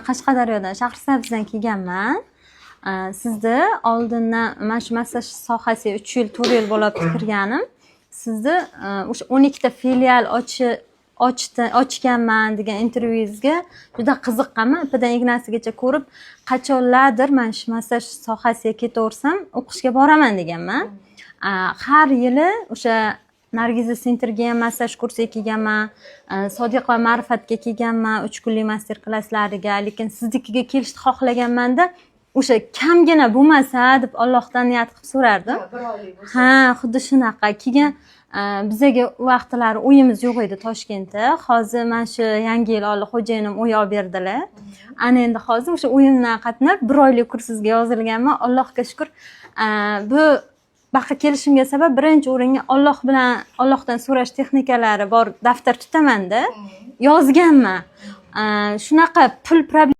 Qashqadaryodan, Shahrisabzdan kelganman. Sizni oldindan mana shu massaj sohasiga 3 yil, 4 yil bo'lib kirganim. Sizni o'sha 12 ta filial ochdi, ochganman degan intervyuyingizga juda qiziqqanman. Ipidan ignasigacha ko'rib, qachonlardir mana shu massaj sohasiga ketaversam, o'qishga boraman deganman. Har yili o'sha Nargiza Centerga ham massaj kursiga kelganman, Sodiq va Ma'rifatga kelganman 3 kunlik master klasslariga, lekin siznikiga kelishni xohlaganmanda, o'sha kamgina bo'lmasa deb Ollohdan niyat qilib so'rardim. Bir oylik bo'lsa. Ha, xuddi shunaqa. Keyin bizaga u vaqtlari uyimiz yo'q edi Toshkentda. Hozir mana shu yangi yil oldi xo'jayinim uy olib berdilar. Ana endi hozir o'sha uyimdan qatnab, bir oylik kursingizga yozilganman, Allohga shukur. Bu baqa kelishimga sabab, birinchi o'ringa Olloh bilan, Ollohdan so'rash texnikalari bor daftar tutamanda, yozganman. Shunaqa pul.